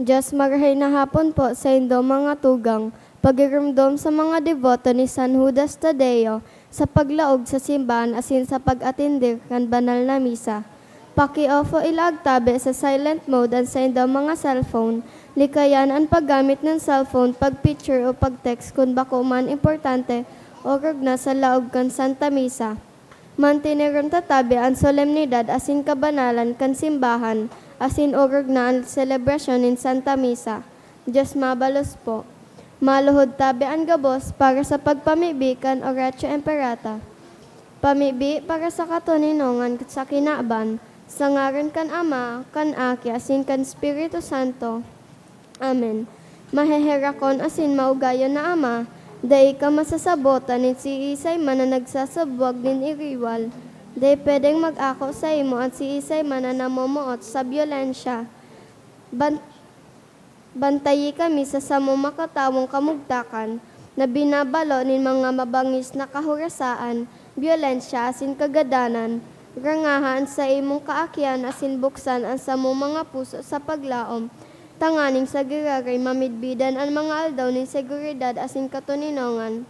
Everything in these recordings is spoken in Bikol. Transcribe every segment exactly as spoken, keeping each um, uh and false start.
Diyos, marahay na hapon po saindo, mga tugang. Pagiromdom sa mga deboto ni San Judas Tadeo sa paglaog sa simbahan asin sa pag-atender kan banal na misa. Paki-off o ilaag tabi sa silent mode an saindong mga cellphone. Likayan an paggamit nin cellphone, pag-picture o pag-text kun bako man importante o rugna sa laog kan Santa Misa. Manteneron ta tabi an solemnidad asin kabanalan kan simbahan, asin orog na an selebrasyon nin Santa Misa. Diyos mabalos po. Maluhod tabi an gabos para sa pagpamibi kan Oratio Imperata. Pamibi para sa katoninongan sa kinaban, sa ngaran kan Ama, kan Aki, asin kan Espiritu Santo. Amen. Maheherakon asin maugayon na Ama, dai ka masasabotan nin siisay man na nagsasabwag nin iriwal. Dai pwedeng mag-ako saimo an siisay man na namomoot sa byolensya. Ban-, bantayi kami sa samong makatawong kamugtakan na binabalo nin mga mabangis na kahorasaan, byolensya asin kagadanan. Rangaha an saimong kaakian asin buksan an samong mga puso sa paglaom, tanganing sa giraray mamidbidan an mga aldaw nin seguridad asin katoninongan.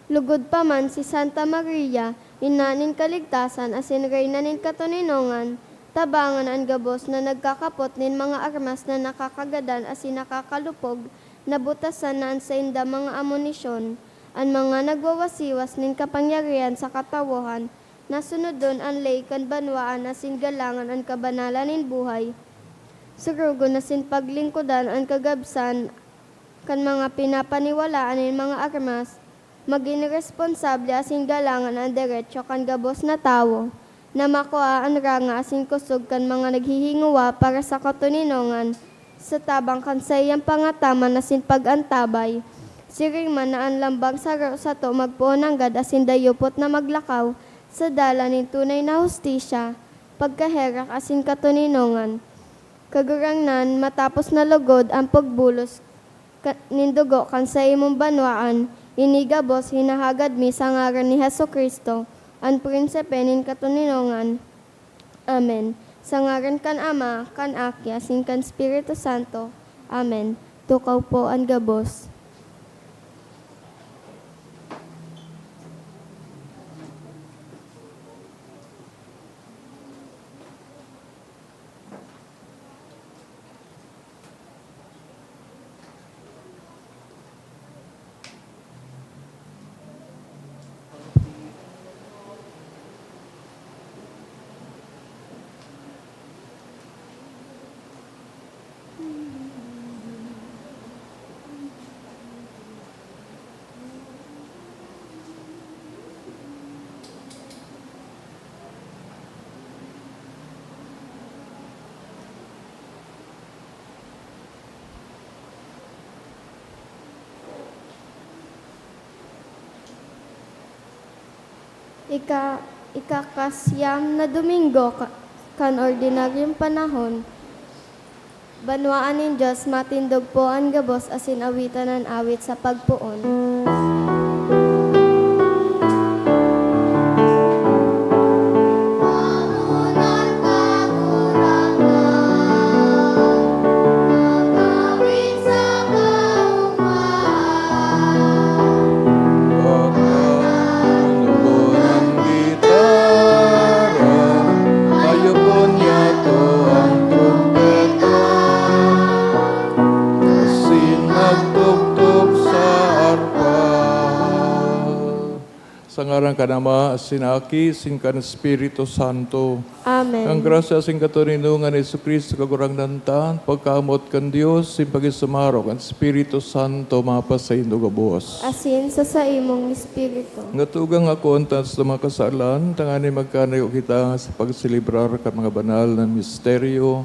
Lugod pa man si Santa Maria, Ina nin Kaligtasan asin Reyna nin Katoninongan, tabangan an gabos na nagkakapot nin mga armas na nakakagadan asin nakakalupog, nabutasan na an saindang mga amunisyon. An mga nagwawasiwas nin kapangyarihan sa katawohan, nasunodon an ley kan banwaan asin galangan an kabanalan nin buhay. Surugon asin paglingkodan an kagabsan kan mga pinapaniwalaan nin mga armas, magin responsable asin galangan an derecho kan gabos na tawo na makua an ranga asin kosog kan mga naghihingowa para sa katoninongan, sa tabang kan saiyang pangataman asin pag-antabay. Siring man na an lambang saro sato magpoon nanggad asin dayupot na maglakaw sa dalan nin tunay na hustisya, pagkaherak asin katoninongan. Kagurangnan, matapos na lugod an pagbulos ka-, nin dugo kan saimong banwaan, ini gabos hinahagad mi sa ngaran ni Jesu-Cristo, an Prinsipe nin katoninongan. Amen. Sa ngaran kan Ama, kan Aki, asin kan Espiritu Santo. Amen. Tukaw po an gabos. Ika-, ikakasyam na Domingo ka-, kan ordinaryong panahon, banwaan nin Dios, matindog po an gabos asin awitan an awit sa pagpoon. Sa ngaran kan Ama, asin Aki, asin kan Espiritu Santo. Amen. Ang grasya asin katoninongan ni Jesu-Cristo, Kagurangnan ta, pagkamoot kan Dios, asin pakisumaro kan Espiritu Santo, mapasaindo gabos. Asin sa saimong espiritu. Mga tugang, akoon ta an sato mga kasalan, tanganing magkanayo kita sa pagselebrar kan mga banal na misteryo.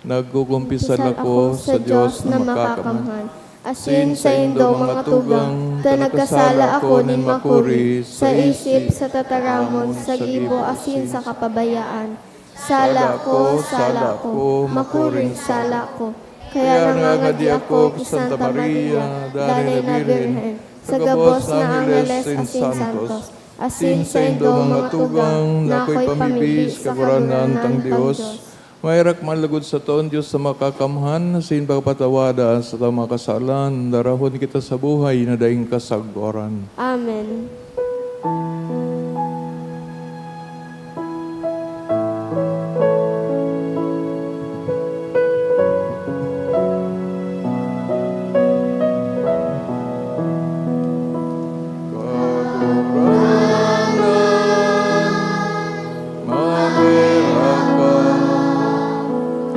Nagkukumpisal ako sa Dios na makakamhan, asin saindo, mga tugang, ta nagkasala ako nin makuri sa isip, sa tataramon, sa gibo, asin sa kapabayaan. Sala ko, sala ko, makuring sala ko. Kaya nangangadi ako ki Santa Maria, Danay na Birhen, sa gabos na angheles asin santos, asin saindo, mga tugang, na akoy pamibi sa Kagurangnan tang Dios. Maherak man logod sato an Dios na makakamhan, asin pagpatawada sa mga kasalan, darahon kita sa buhay na daing kasagwaran. Amen. Kagurangnan, maherak ka.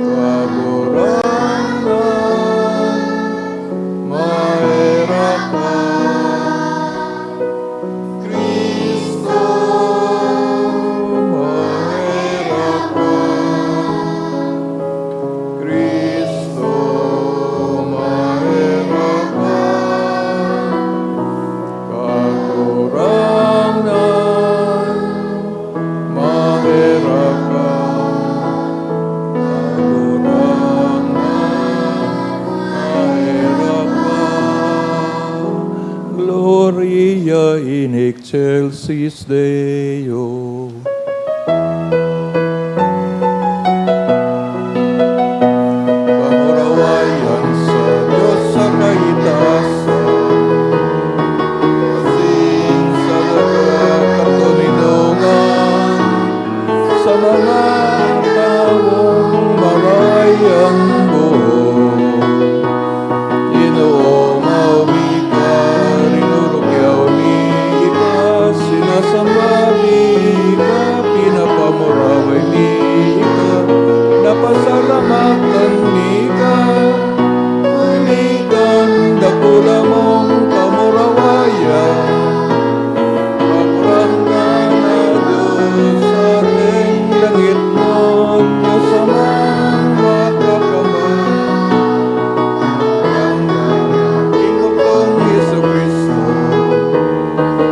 Kagurangnan, maherak ka. Cristo, maherak ka. Cristo, maherak ka. Kagurangnan, maherak ka. Kagurangnan, maherak ka. Gloria in excelsis Deo. Kamurawayan sa Dios sa kaitaasan, asin sa daga katoninongan, sa mga tawong maray an buot. Ginoo, maomi ka, rinurukyaw mi ka, sinasamba mi ka, pinapamuraway mi ka, napasalamatan mi ka, huli kan dakula mong kamurawayan. Kagurangnan na Dios, sa ating langit magkasamang makakamay. Kagurangnan na Ginoo kong Jesu-Cristo,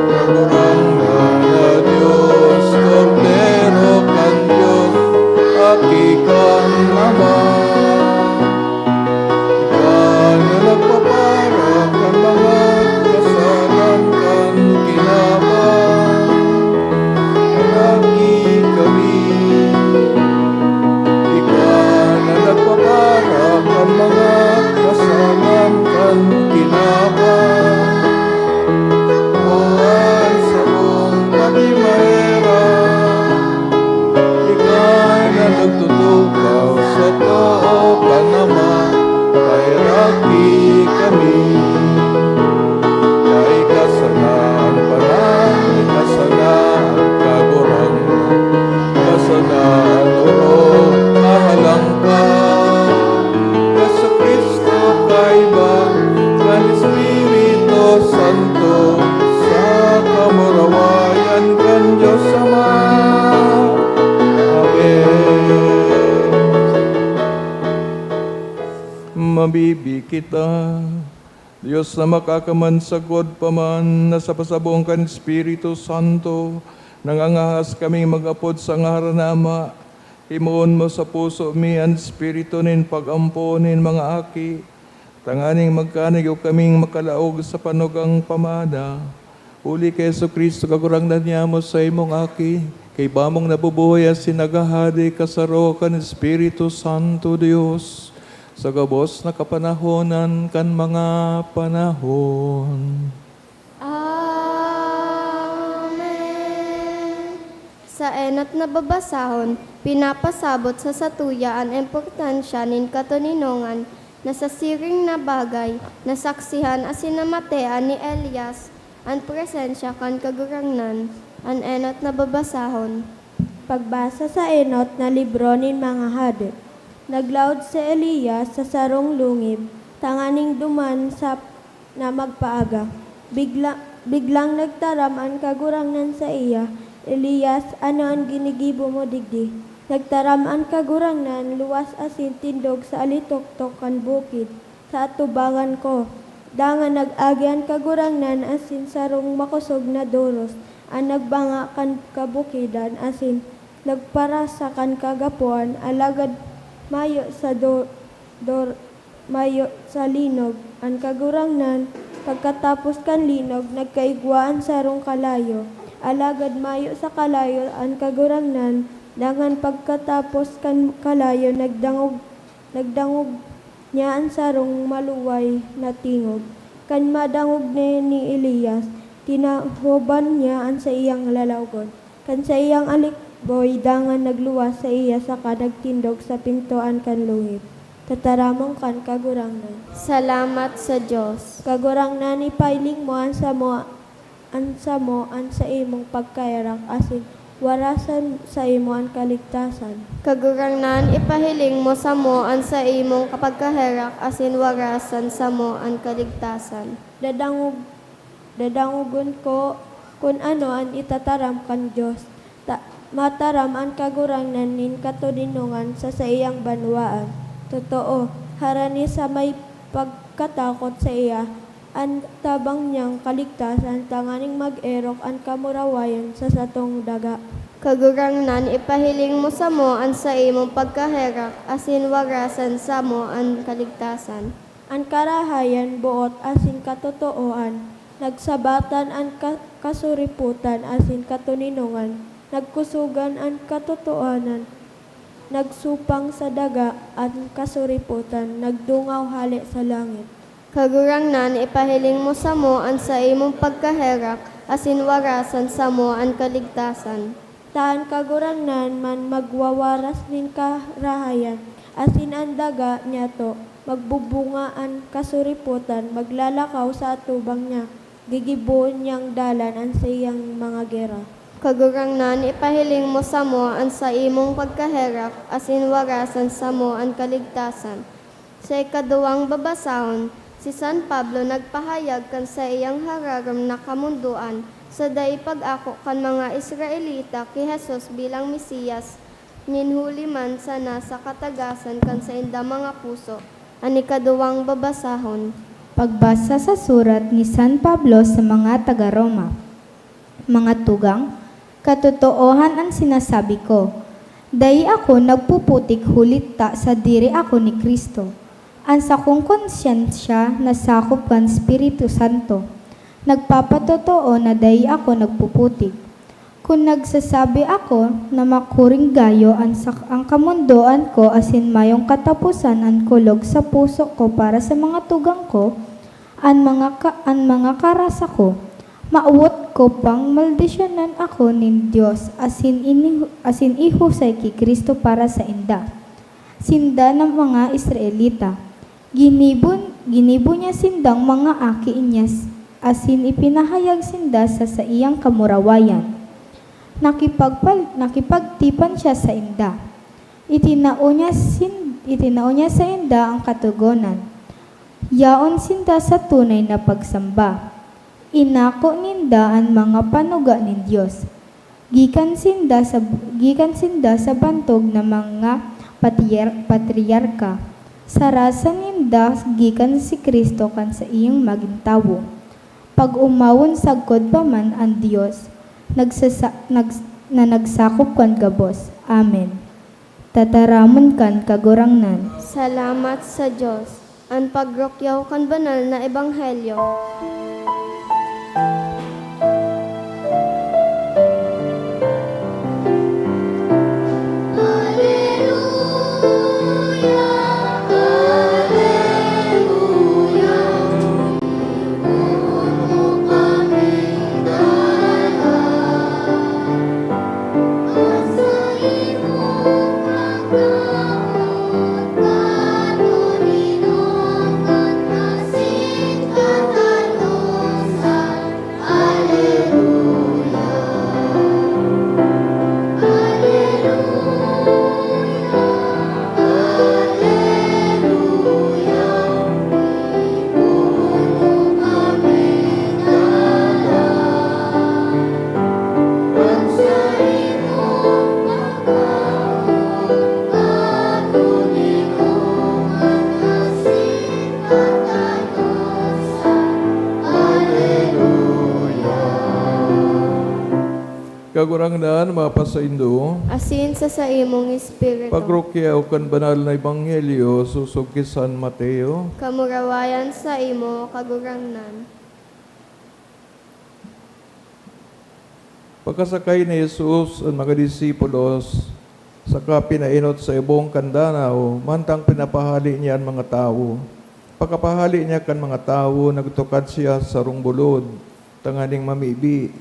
Kagurangnan na Dios, Kordero kan Dios, Aki kan Ama. Ika na nagpapara kan mga kasalan kan kinaban, herak ki kami. Ika na nagpapara kan mga kasalan kan kinaban, o an sarong pati maherak. Ika na nagtutukaw sa too kan Ama, paherak ki kami. Dai ka sana an paran, ika sana an kagurangnan, ika sana an orog, kahalangkahan. Jesu-Cristo, kaiba kan Espiritu Santo, sa kamurawayan kan Dios Ama. Amen. Mabibi kita. Dios na makakaman, sagkod pa man na sa pasabong kan Espiritu Santo, nangangahas kaming mag-apod sa ngaran na Ama. Himoon mo sa puso mi an espiritu nin pag-ampon nin mga aki, tanganing magkanigo kaming makalaog sa panugang pamana. Huli ki Jesu-Cristo, Kagurangnan niamo, saimong Aki, kaiba mong nabubuhay asin naghahade kasaro kan Espiritu Santo, Dios, sa gabos na kapanahonan kan mga panahon. Amen. Sa enot na babasahon, pinapasabot sa satuya an importansya nin katoninongan na sa siring na bagay, nasaksihan asin namatean ni Elias an presensya kan Kagurangnan. An enot na babasahon. Pagbasa sa enot na libro nin mga Hade. Naglaod si Elias sa sarong lungib tanganing duman sa na magpaaga. Bigla, biglang nagtaram an Kagurangnan saiya, "Elias, ano an ginigibo mo digdi?" Nagtaram an Kagurangnan luwas asin tindog sa alitoktok kan bukid, sa atubangan ko. Dangan nag-agi an Kagurangnan asin sarong makosog na doros an nagbanga kan kabukidan asin nagparasa kan kagapoan, alagad mayo sa do-, dor-, mayo sa linog an Kagurangnan. Pagkatapos kan linog, nagkaigwa an sarong kalayo, alagad mayo sa kalayo an Kagurangnan. Dangan pagkatapos kan kalayo, nagdangog, nagdangog niya an sarong maluway na tingog. Kan madangog ni, ni Elias, tinahoban niya an saiyang lalawgon. Kan saiyang alikboy, dangan nagluwas saiya saka nagtindog sa pintoan kan luhip. Tataramon kan Kagurangnan. Salamat sa Dios. Kagurangnan, ipahiling mo an samo, an samo an saimong pagkaherak asin warasan saimo an kaligtasan. Kagurangnan, ipahiling mo samo an saimong kapagkaherak asin warasan samo an kaligtasan. Dadangog, dadangogon ko kun ano an itataram kan Dios. Ta-, mataram an Kagurangnan nin katoninongan sa saiyang banwaan. Totoo, harani sa may pagkatakot saiya, an tabang niyang kaligtasan tanganing mag-erok an kamurawayan sa satong daga. Kagurangnan, ipahiling mo samo an saimong pagkaherak asin warasan samo an kaligtasan. An karahayan, boot asin katotoohan, nagsabatan an ka-, kasuripotan asin katoninongan, nagkusogan an katotohanan, nagsupang sa daga an kasuripotan, nagdungaw hale sa langit. Kagurangnan, ipahiling mo samo an saimong pagkaherak asin warasan samo an kaligtasan. Ta an Kagurangnan man magwawaras nin karahayan, asin an daga niyato magbubunga, an kasuripotan maglalakaw sa atubang niya, gigibohon niyang dalan an saiyang mga gera. Kagurangnan, ipahiling mo samo an saimong pagkaherak asin warasan samo an kaligtasan. Sa ikaduwang babasahon, si San Pablo nagpahayag kan saiyang hararom na kamondoan sa dai pag-ako kan mga Israelita ki Jesus bilang Mesiyas, nin huli man sana sa katagasan kan saindang mga puso. An ikaduwang babasahon. Pagbasa sa surat ni San Pablo sa mga taga Roma. Mga tugang, katotoohan an sinasabi ko. Dai ako nagpuputik huli ta sadiri ako ni Cristo. An sakong konsyensya nasakop kan Espiritu Santo, nagpapatotoo na dai ako nagpuputik. Kun nagsasabi ako na makuring gayo an sak-, an kamondoan ko asin mayong kataposan an kulog sa puso ko para sa mga tugang ko, an mga ka-, an mga karasa ko, mawot ko pang maldisyonan ako nin Dios asin ini-, asin ihusay ki Cristo para sainda. Sinda na mga Israelita, ginibo, ginibo niya sindang mga aki niya s-, asin ipinahayag sinda sa saiyang kamurawayan. Nakipagpal-, nakipagtipan siya sainda. Itinao niya sin-, itinao niya sainda ang Katogonan. Yaon sinda sa tunay na pagsamba. Inako ninda an mga panuga nin Dios. Gikan sinda sa, gikan sinda sa bantog na mga patriar-, patriarka. Sarasa ninda gikan si Cristo kan saiyang magin tawo. Pag-omawon sagkod pa man an Dios, nagsasa-, nags-, na nagsakop kan gabos. Amen. Tataramon kan Kagurangnan. Salamat sa Dios. An pagrukyaw kan banal na ebanghelyo. Kagurangnan, mapasaindo. Asin sa saimong espiritu. Pagrukyaw kan banal na ebanghelyo sosog ki San Mateo. Kamurawayan saimo, Kagurangnan. Pagkasakay ni Jesus an mga disipulos, saka pinaenot sa ibong kan danaw, mantang pinapahale niya an mga tawo. Pakapahale niya kan mga tawo, nagtukad siya sa sarong bulod, tanganing mamibi.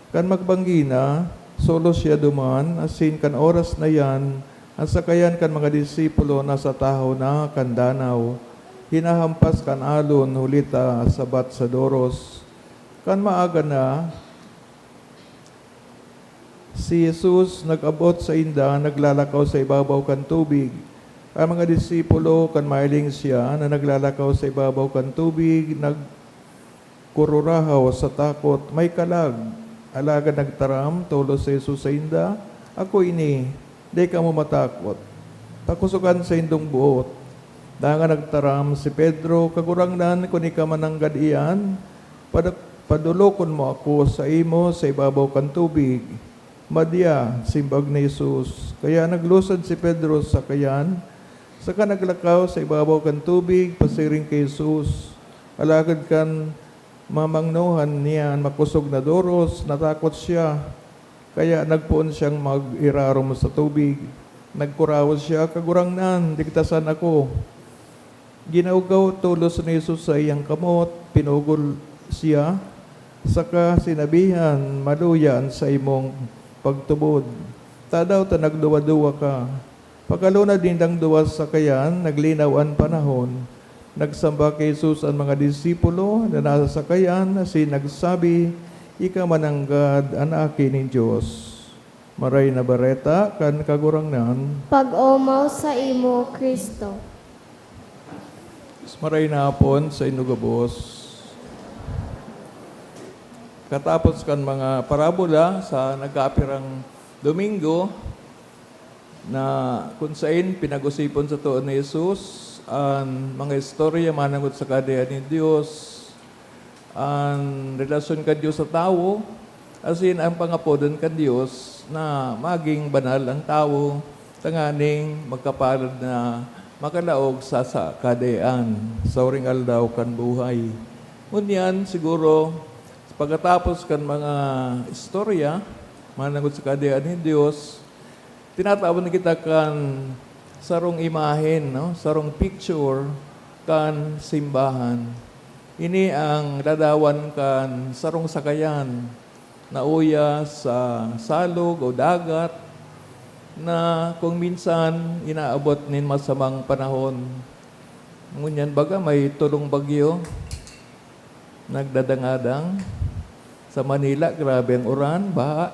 Kan magbanggi na, solos siya duman, asin kan oras na iyan, an sakayan kan mga disipulo nasa tahaw na kan danaw, hinahampas kan alon, huli ta sabat sa doros. Kan maaga na, si Jesus nag-abot sainda, naglalakaw sa ibabaw kan tubig. An mga disipulo, kan mahiling siya na naglalakaw sa ibabaw kan tubig, nagkururahaw sa takot. May kalag. Alagad nagtaram tolos si Jesus sainda, "Ako ini, dai kamo matakot. Pakosogan saindong boot." Dangan nagtaram si Pedro, "Kagurangnan, kun ika man nanggad iyan, pada-, padolokon mo ako saimo sa ibabaw kan tubig." "Madya," simbag ni Jesus. Kaya naglusad si Pedro sa sakayan, saka naglakaw sa ibabaw kan tubig pasiring ki Jesus. Alagad kan mamangnohan niya an makosog na doros, natakot siya. Kaya nagpoon siyang mag-irarom sa tubig. Nagkurawos siya, "Kagurangnan, ligtasan ako." Ginawgaw tolos ni Jesus sa saiyang kamot, pinugol siya, saka sinabihan, "Maluya an saimong pagtubod. Tadaw ta nagduwa-duwa ka?" Pagkalunad nindang duwa sa sakayan, naglinaw an panahon. Nagsamba ki Jesus an mga disipulo na nasa sakayan asin nagsabi, "Ika mananggad an Aki nin Dios." Maray na Bareta kan Kagurangnan. Pag-omaw saimo, Cristo. Maray na hapon saindo gabos. Katapos kan mga parabola sa nagkaapirang Domingo, na kun saen pinag-osipon sato ni Jesus an mga istorya manangod sa Kahadean nin Dios, an relasyon kan Dios sa tawo, asin an pangapodon kan Dios na magin banal an tawo tanganing magkapalad na makalaog sa, sa Kahadean, sa huring aldaw kan buhay. Ngunyan, siguro, pagkatapos kan mga istorya manangod sa Kahadean nin Dios, tinatawan kita kan sarong imahen, no? Sarong picture kan simbahan. Ini ang ladawan kan sarong sakayan na uya sa salog o dagat na kung minsan inaabot nin masamang panahon. Ngunyan baga may tulong bagyo. Nagdadangadang. Sa Manila, grabe ang uran, baha.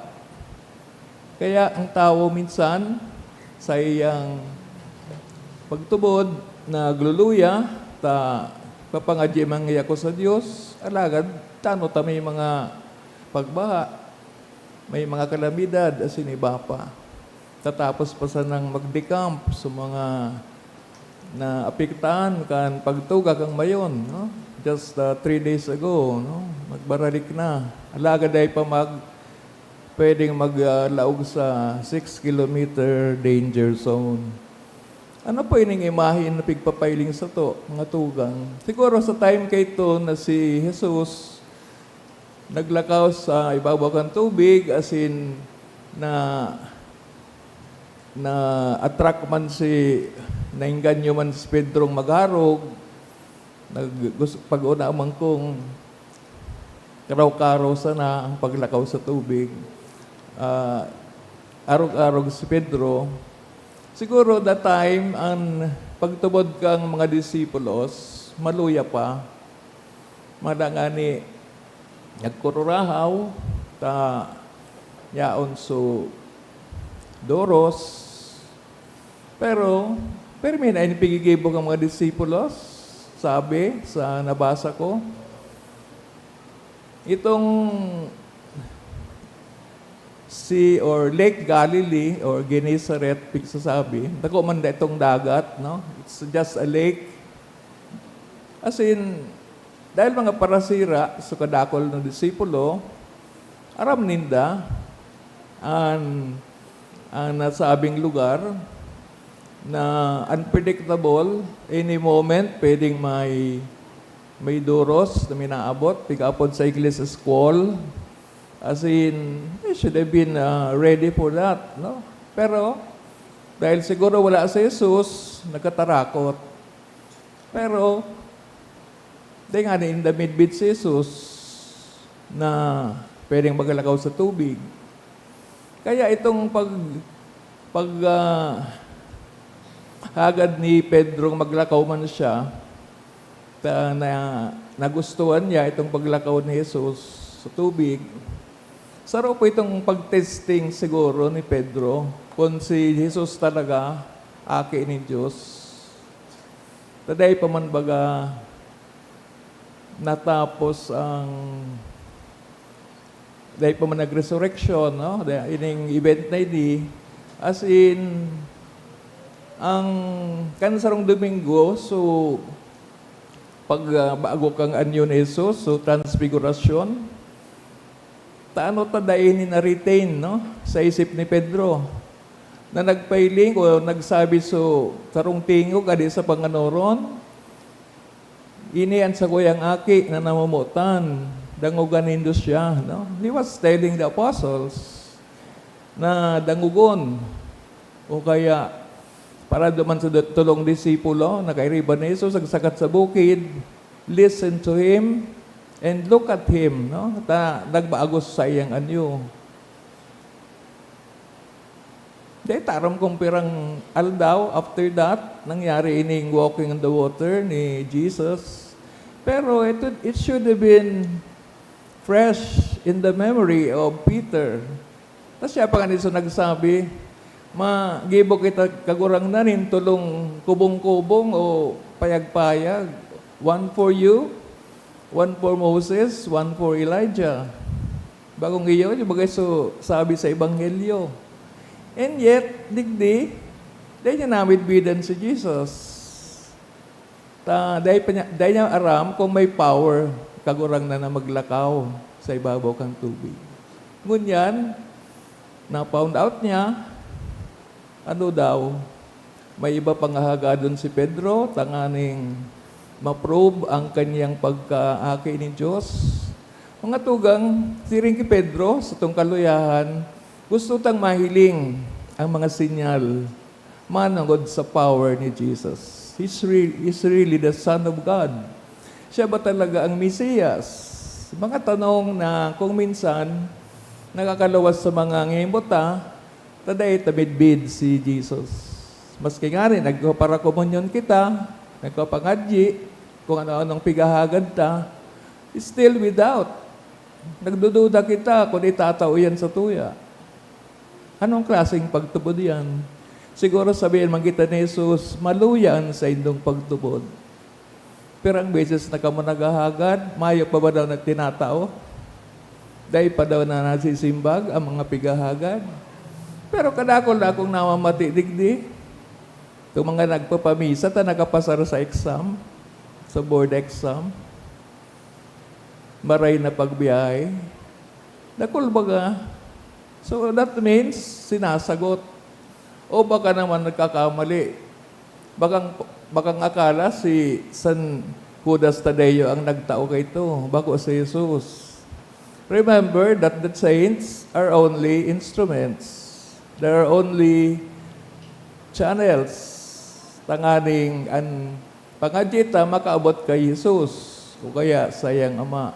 Kaya ang tawo minsan, sa iyang pagtubod, nagluluya, ta papangadyi man ngaya ako sa Dios, alagad tano ta may mga pagbaha, may mga kalamidad, asin iba pa. Tatapos pa sanang mag-decamp sa mga naapektahan kan pagtuga kan Mayon, no? Just, ah, three days ago, no? Magbaralik na. Alagad dai pa mag-, pwedeng mag, ah, laog sa six kilometer danger zone. Ano po ining imahe na pigpapailing sato, mga tugang? Siguro sa time kaito na si Jesus naglakaw sa ibabaw kan tubig, asin na, na-attract man si, naengganyo man si Pedrong mag-arog, nag-, gus-, pag-una man kung karaw-karaw sana ang paglakaw sa tubig. Ah, arog-arog si Pedro. Siguro that time, ang pagtubod kang mga disipulos, maluya pa. Mada ngani, nagkururahaw, ta yaon so doros. Pero, pirmi na ini pigigibo kan mga disipulos, sabi sa nabasa ko. Itong sea or Lake Galilee or Gennesaret, pigsasabi, dako man da itong dagat, no? It's just a lake. As in, dahil mga parasira sa kadakul na disipulo, aram ninda an, an nasabing lugar na unpredictable, any moment pwedeng may, may doros na minaabot, pigapod sa iglesia squall. As in, they should have been, ah, ready for that, no? Pero, Dahil siguro wala si Jesus, nagkatarakot. Pero, dai ngani ninda midbid si Jesus na pwedeng maglakaw sa tubig. Kaya itong pag-, pag, ah, hagad ni Pedro maglakaw man siya, ta-, na, nagustuhan niya itong paglakaw ni Jesus sa tubig. Saro po itong pag-testing siguro ni Pedro kung si Jesus talaga aki nin Diyos. Ta dai pa man baga natapos ang, dai pa man nag-resurrection, no? Da-, ining event na ini, as in, ang kan sarong Domingo, so, pag, ah, bago kang anyo ni Jesus, so, transfigurasyon, ta ano ta dai ini na-retain, no? Sa isip ni Pedro, na nagpahiling o nagsabi so sarong tingog adi sa panganoron, "Ini an sakuyang aki na namomotan, dangoga nindo siya," no? He was telling the apostles na dangogon, o kaya parado man sa do-, tolong disipulo, nakairiba ni Jesus, nagsakat sa bukid, "Listen to him and look at him," no? Ta-, nagbago sa saiyang anyo. Dai ta aram kung pirang aldaw after that, nangyari ining walking on the water ni Jesus. Pero it, it should have been fresh in the memory of Peter. Ta siya pa ngani so nagsabi, "Magibo kita, Kagurangnan, nin tolong kubong-kubong o payag-payag. One for you, one for Moses, one for Elijah." Bagong iyo, yung bagay so sabi sa Ebanghelyo. And yet, digdi, dai niya namidbidan si Jesus. Ta, dai pa niya, dai niya aram kung may power, Kagurangnan, na maglakaw sa ibabaw kan tubig. Ngunyan, na-found out niya, ano daw, may iba pang hahagadon si Pedro tanganing ma-prove ang kanyang pagkaaki nin Diyos. Mga tugang, siring ki Pedro, satong kaluyahan, gusto tang mahiling ang mga sinyal manongod sa power ni Jesus. He's re-, he's really the Son of God. Siya ba talaga ang Mesiyas? Mga tanong na kung minsan nakakaluwas sa mga ngimot ta, ta dai ta midbid si Jesus. Maski ngani nagpaparakomunyon kita, nagpapangadyi, kung ano-anong pighahagad ta, still we doubt. Nagdududa kita kung itatao yan sa tuya. Anong klaseng pagtubod yan? Siguro sabihin man kita ni Jesus, "Maluya an saindong pagtubod." Pirang beses na kamo naghahagad, mayo pa ba daw na tinatao? Dai pa daw na nasisimbag ang mga pighahagad? Pero kadakul na akong namamati digdi, itong mga nagpapamisa ta nakapasar sa exam, sa board exam, maray na pagbiyahe, dakul baga. So, that means, sinasagot. O baka naman nagkakamali. Bakang, bakang akala si San Judas Tadeo ang nagtao kaito, bako si Jesus. Remember that the saints are only instruments. They are only channels tanganing an pangadyi ta makaabot kay Jesus o kaya saiyang Ama.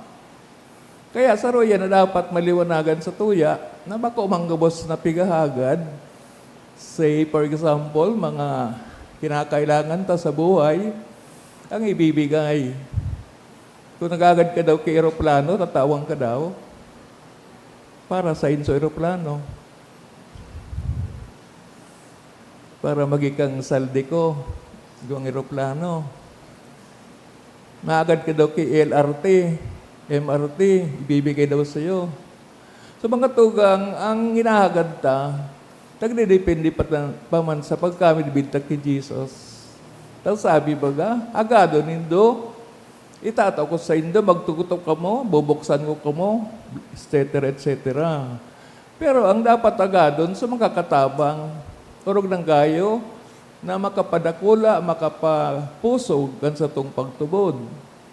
Kaya saro iyan na dapat maliwanagan sa tuya na bako man gabos na pighahagad. Say, for example, mga kinakailangan ta sa buhay, ang ibibigay. Kung naghagad ka daw ki eroplano, tatawan ka daw. Para sain so eroplano? Para magin kang saldiko, igwang eroplano. Mahagad ka daw ki L R T, M R T, ibibigay daw sa'yo. So, mga tugang, ang hinahagad ta, nagdedepende pa ta, pa man sa pagkamidbid ta ki Jesus. Ta sabi baga, "Hagadon nindo, itatao ko saindo, magtugotok kamo, bubuksan ko kamo," et cetera, et cetera. Pero ang dapat hagadon sa makakatabang, orog nang gayo, na makapadakula, makapapusog kan satong pagtubod.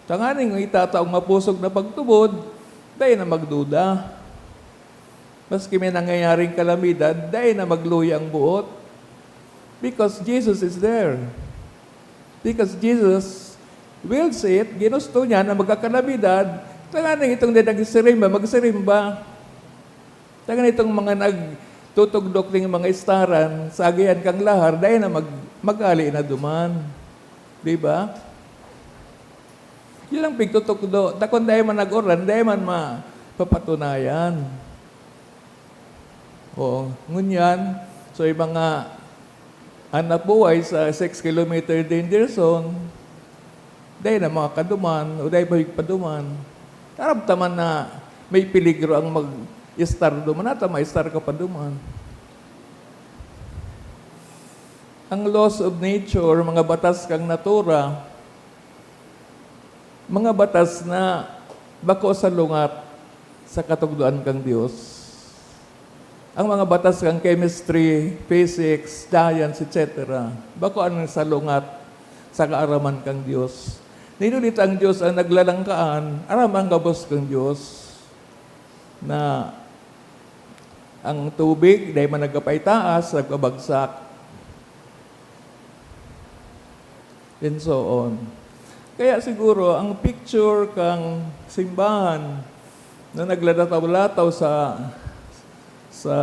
Tanganing itataong mapusog na pagtubod, dai na magduda. Maski may nangyayaring kalamidad, dai na magluya ang buot. Because Jesus is there. Because Jesus wills it, ginusto niya na magkakalamidad, tanganing itong di nagsirimba, magsirimba. Tanganing itong mga nagtutugdok ning mga istaran sa agihan kang lahar, dai na mag-, mag-ali na duman. Di ba? Yun ang pigtutukdo. Ta kun dai man nag-uran, dai man mapapatunayan. Oo. Ngunyan, so yung mga hanap buhay sa six kilometer danger zone, dai na makakaduman o dai pa paduman. Naramdaman na may peligro ang mag-istar duman, at ma-istar ka pa duman. Ang laws of nature, mga batas kang natura, mga batas na bako salungat sa katugdoan kang Dios. Ang mga batas kang chemistry, physics, science, et cetera, bako an salungat sa kaaraman kang Dios. Ninulit ang Dios ang naglalangkaan, aram ang gabos kang Dios, na ang tubig dai man nagkapaitaas, nagkabagsak, and so on. Kaya siguro, ang picture kang simbahan na naglalataw-lataw sa, sa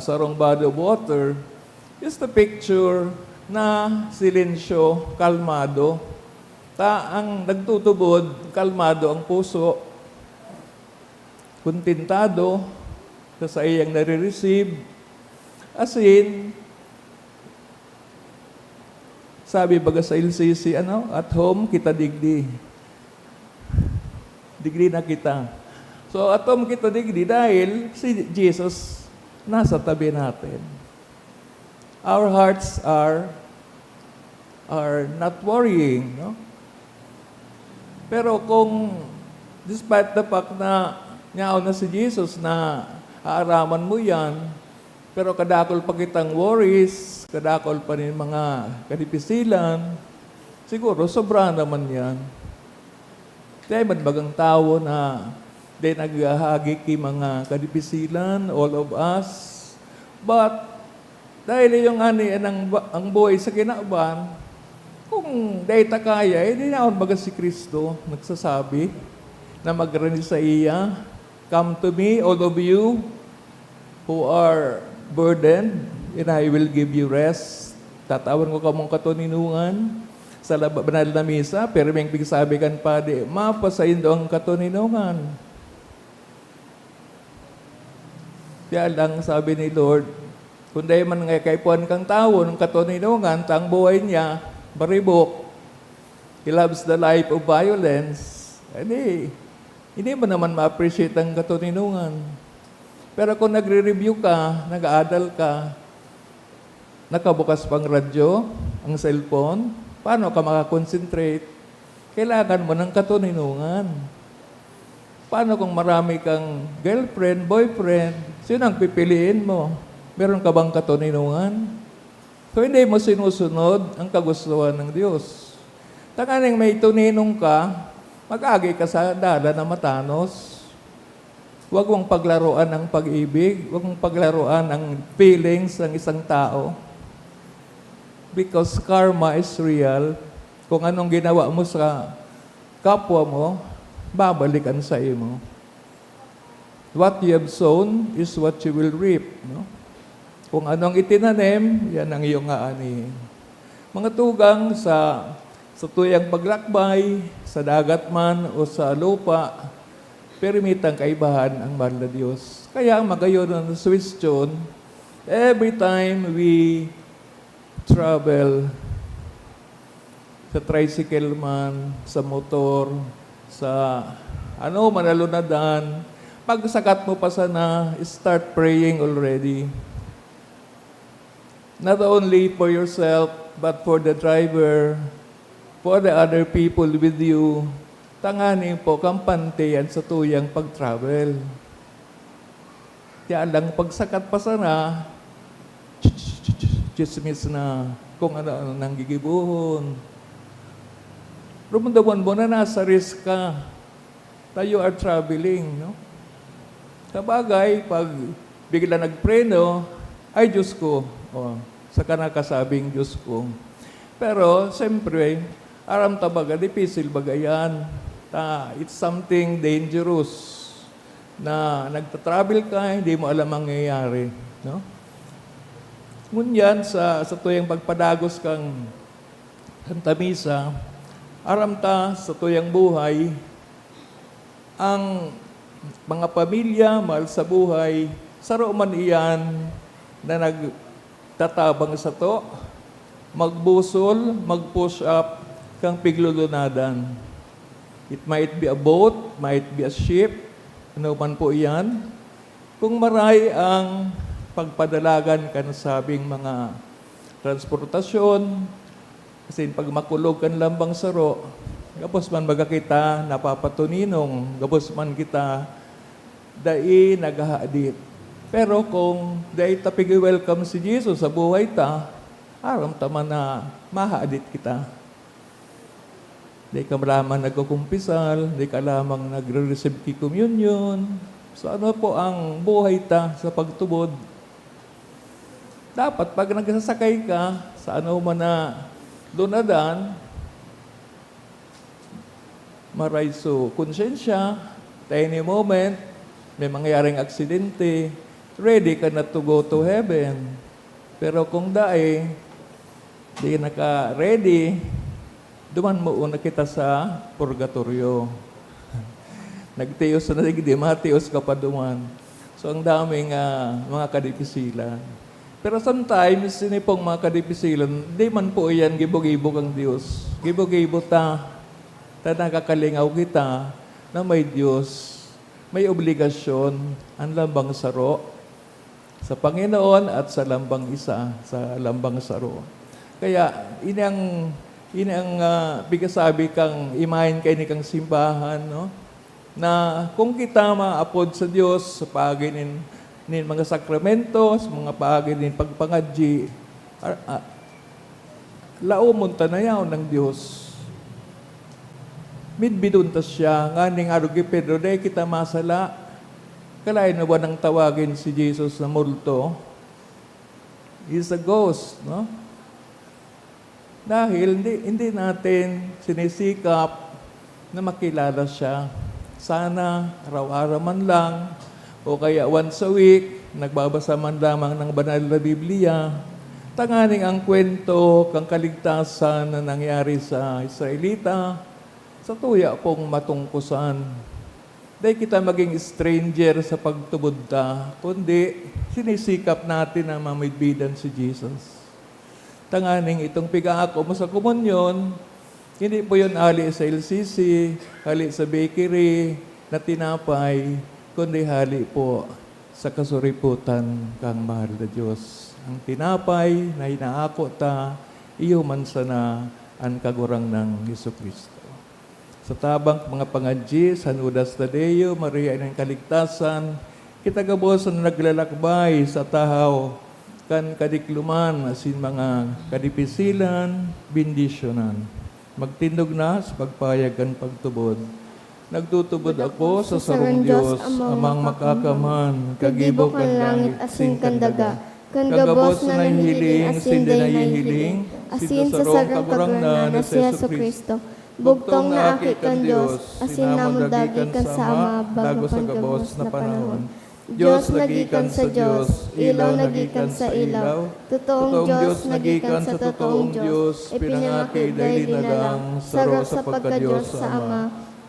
sarong body of water is the picture na silensyo, kalmado. Ta ang nagtutubod, kalmado ang puso, kontentado sa saiyang nare-receive. Asin, sabi baga sa L C C, ano, "At home kita digdi." Digdi na kita. So, at home kita digdi dahil si Jesus nasa tabi natin. Our hearts are, are not worrying, no? Pero kung, despite the fact na yaon na si Jesus na aaraman mo yan, pero kadakol pa kitang worries, kadakol pa nin mga kadipisilan, siguro sobra naman yan. Dai man bagang tawo na dai naghahagi ki mga kadipisilan, all of us. But, dahil yung ani, ang, ang buhay sa kinaban, kung dai ta kaya, eh, di naon baga si Cristo nagsasabi na magrani saiya, "Come to me, all of you who are burdened, and I will give you rest." Tatawan ko kamong katoninongan. Sa laba-, banal na misa, pirming pigsabi kan padi, "Mapasaindo ang katoninongan." Kaya lang, sabi ni Lord, kung dai man nga kaipuhan kang tawo ng katoninongan, ta ang buhay niya, baribok, he loves the life of violence, edi, hindi mo naman ma-appreciate ang katoninongan. Pero kung nagre-review ka, nag-aadal ka, nakabukas pang radyo, ang cellphone, paano ka makakonsentrate? Kailangan mo ng katoninongan. Paano kung marami kang girlfriend, boyfriend? Sino ang pipiliin mo? Meron ka bang katoninongan? So, hindi mo sinusunod ang kagustuhan ng Diyos. Tanganing may toninong ka, mag-agi ka sa dalan na matanos. Huwag mong paglaruan ang pag-ibig, huwag mong paglaruan ang feelings ng isang tao. Because karma is real. Kung anong ginawa mo sa kapwa mo, babalikan sa imo. What you have sown is what you will reap, no? Kung anong itinanim, yan ang iyong aanihin. Mga tugang, sa, sa tuyang paglakbay, sa dagat man o sa lupa, pirmi tang kaibahan ang mahal na Diyos. Kaya ang magayon na suwestyon, every time we travel, sa tricycle man, sa motor, sa ano man na lunadan, pagsakat mo pa sana, start praying already. Not only for yourself, but for the driver, for the other people with you, tanganing po kampante yan sa tuyang pag-travel. Kaya lang, pagsakat pa sana, tsismis na kung ano-ano nang gigibohon. Rumdaman mo na nasa risk ka. Ta you are traveling, no? Sabagay, pag bigla nagpreno, "Ay, Diyos ko, oh, sa kanakasabing Diyos ko. Pero, siyempre, aram ta baga, dipisil baga yan. Ta, it's something dangerous na nagta-travel ka, hindi mo alam ang mangyayari, no? Ngunyan, sa, sa tuyang pagpadagos kang Santa Misa, aram ta sa tuyang buhay, ang mga pamilya, mahal sa buhay, saro man iyan na nagtatabang sato, magbusol, mag-push up, kan piglulunadan. It might be a boat, might be a ship, ano man po iyan. Kung maray ang pagpadalagan kan sabing mga transportasyon, asin pag makulog kan lambang saro, gabos man baga kita napapatuninong, gabos man kita dai naghahadit. Pero kung dai ta pigi-welcome si Jesus sa buhay ta, aram ta man na mahadit kita. Di ka lamang nagkukumpisal, di ka lamang nagre-receive ki communion. So, ano po ang buhay ta sa pagtubod? Dapat, pag nagsasakay ka sa ano man na lunadan, maray so konsyensya, at any moment, may mangyaring aksidente, ready ka na to go to heaven. Pero kung dai, di ka naka-ready, duman mo una kita sa purgatoryo. Nagtios na digdi, matios ka pa duman. So, ang daming, ah, mga kadipisilan. Pero sometimes, ini pong mga kadipisilan, di man po iyan gibo-gibo kang Dios. Gibo-gibo ta, ta nakakalingaw kita na may Dios, may obligasyon, ang lambang saro sa Panginoon at sa lambang isa, sa lambang saro. Kaya, ini ang, ini ang, ah, pigkasabi kang imahen kaini kang simbahan, no? Na kung kita maapod sa Dios sa paagi nin, nin mga sakramento, sa mga paagi nin pagpangadyi, a-, a-, laomon ta na yaon nin Dios. Midbidon ta siya, nganing arog ki Pedro, "Dai kita masala." Kalaen mo ba nang tawagin si Jesus na multo? He's a ghost, no? Dahil hindi, hindi natin sinisikap na makilala siya. Sana araw-araw man lang o kaya once a week, nagbabasa man lamang ng banal na Biblia, tanganing ang kwento kan kaligtasan na nangyari sa Israelita, sa tuya pong matungkosan. Dai kita maging stranger sa pagtubod ta, kundi sinisikap natin na mamidbidan si Jesus. Tanganing itong pigaako mo sa komunyon, hindi po yun hali sa L C C, hali sa bakery na tinapay, kundi hali po sa kasuripotan kang mahal na Diyos. Ang tinapay na inaako ta, iyo man sana an Kagurangnan Jesu-Cristo. Sa tabang mga pangadyi, San Judas Tadeo, Maria Inang Kaligtasan, kita gabos na naglalakbay sa tahaw kan kadikloman asin mga kadipisilan, bendisyonan. Magtindog na sa pagpayag kan pagtubod. Nagtutubod ako sa sarong Dios, Amang Makakamhan, kagibo kan langit asin kan daga, kan gabos na nahihiling asin dai nahihiling, asin sa sarong Kagurangnan na si Jesu-Cristo. Bugtong na Aki kan Dios, asin namugda gikan sa Ama bago pa gabos na panahon. Dios na gikan sa Dios, ilaw na gikan sa ilaw, totoong Dios na gikan sa totoong Dios, ipinangaki daily na lang, saro sa pagka-Dios sa Ama.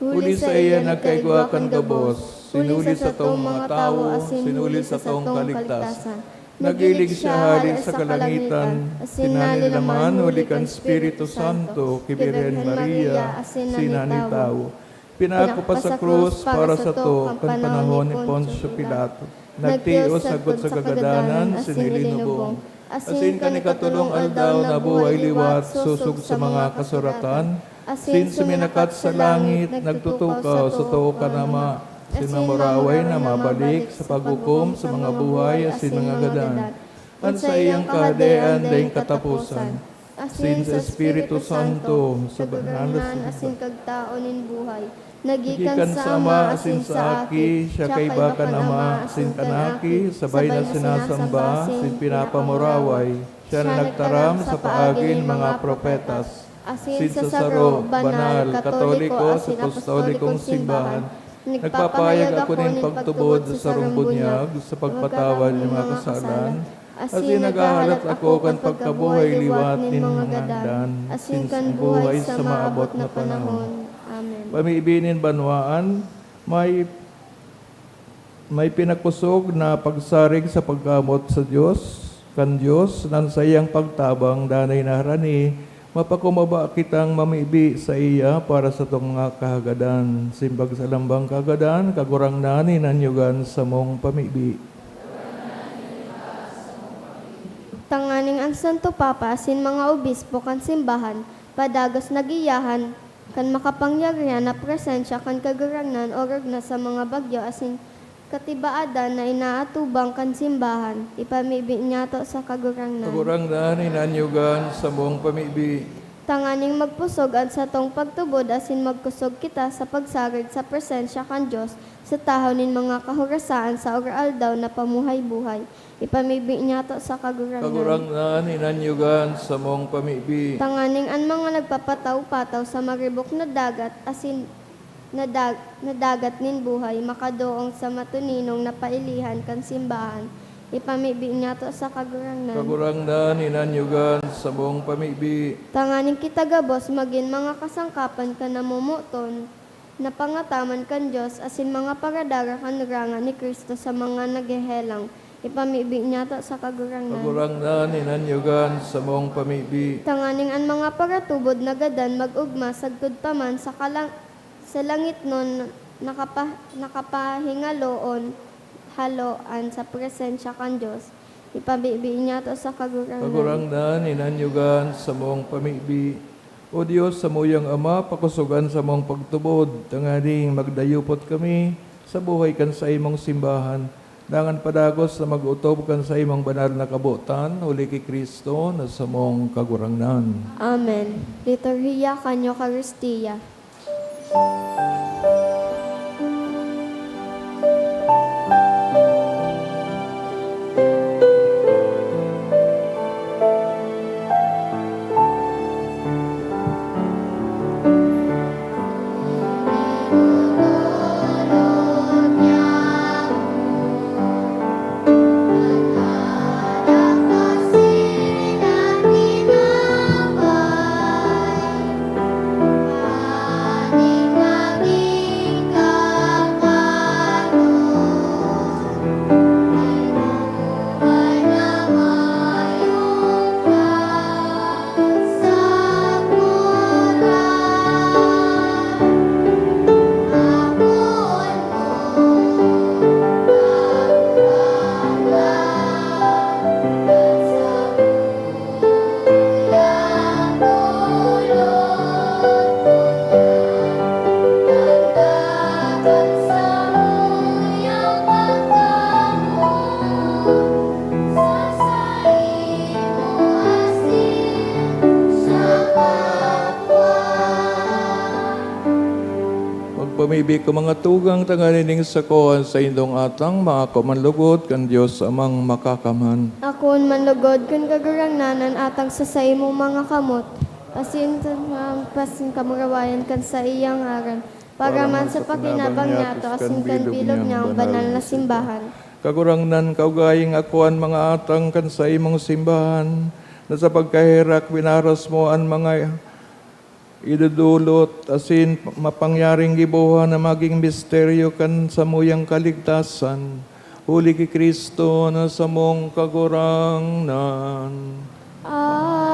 Huli saiya nagkaigwa kan gabos, huli sa satong mga tawo, asin huli sa satong kaligtasan. Nagilig siya hale sa kalangitan, asin nanilaman huli kan Espiritu Santo ki Birhen Maria, asin nagin tawo. Pinako pa sa krus para sato kan panahon ni Poncio Pilato. Nagtios sagkod sa kagadanan, asin ilinubong. Asin kan ikatolong aldaw nabuhay liwat sosog sa mga kasuratan, asin suminakat sa langit, nagtutukaw sa too kan Ama, asin mamuraway na mabalik sa paghukom sa mga buhay asin mga gadan. An saiyang kahadean daing kataposan, asin sa Espiritu Santo, sa banal na Kagurangnan asin kagtao nin buhay, na gikan sa Ama asin sa Aki, siya kaiba kan Ama asin kan Aki, sabay na sinasamba asin pinapamuraway. Siya na nagtaram sa paagi nin mga propetas. Asin sa saro, banal, katoliko, asin apostolikong simbahan, nagpapahayag ako nin pagtubod sa sarong bunyag sa pagpatawad nin mga kasalan, asin naghahalat ako kan pagkabuhay liwat nin mga gadan, asin kan buhay sa maabot na panahon. Amen. Pamibi nin banwaan, may, may pinakosog na pagsarig sa pagkamoot sa Dios, kan Dios, na an saiyang pagtabang danay na harani, mapakumaba kitang mamibi saiya para satong mga kahagadan. Simbag sa lambang kahagadan, Kagurangnan, hinanyogan samong pamibi. Tanganing an Santo Papa asin mga obispo kan simbahan, padagos na giyahan kan makapangyarihan na presensya kan Kagurangnan orog na sa mga bagyo asin katibaadan na inaatubang kan simbahan, ipamibi niyato sa Kagurangnan. Kagurangnan, hinanyogan samong pamibi. Tanganing magpusog an satong pagtubod asin magkusog kita sa pagsarig sa presensya kan Dios sa tahaw nin mga kahorasaan sa aroaldaw na pamuhay-buhay, ipamibi niyato sa Kagurangnan. Kagurangnan, hinanyogan samong pamibi. Tanganing an mga nagpapataw-pataw sa maribok na dagat asin na dag-, na dagat nin buhay makadoong sa matuninong na pailihan kan simbahan, ipamibi niyato sa Kagurangnan. Kagurangnan, hinanyogan samong pamibi. Tanganing kita gabos magin mga kasangkapan kan namomoton na pangataman kan Dios asin mga paradara kan Nganga ni Cristo sa mga naghehelang, ipamibi niyato sa Kagurangnan. Kagurangnan, hinanyogan samong pamibi. Tanganing an mga paratubod na gadan mag-ogma sagkod pa man sa kalang-, sa langitnon nakapa-, nakapahingaloon haloan sa presensya kan Dios, ipamibi niyato sa Kagurangnan. Kagurangnan, hinanyogan samong pamibi. O Dios, samuyang Ama, pakosogan samong pagtubod, tanganing magdayupot kami sa buhay kan saimong simbahan, dangan padagos na mag-otob kan saimong banal na kabotan, huli ki Cristo na samong Kagurangnan. Amen. Liturhiya kan Eukaristia. Magpamibi ko, mga tugang, tanganing sako an saindong atang maako man logod kan Dios Amang Makakamhan. Akoon man logod kan Kagurangnan an atang sa saimong mga kamot, asin sa mga pasin kamurawayan kan saiyang ngaran, para man sa pakinabang niyato asin kan bilog niyang banal na simbahan. Kagurangnan, kaugayang ako an mga atang kan saimong simbahan, na sa pagkaherak winaras mo an mga idodolot asin mapangyaring gibohon na magin misteryo kan samuyang kaligtasan, huli ki Cristo na samong Kagurangnan. Amen.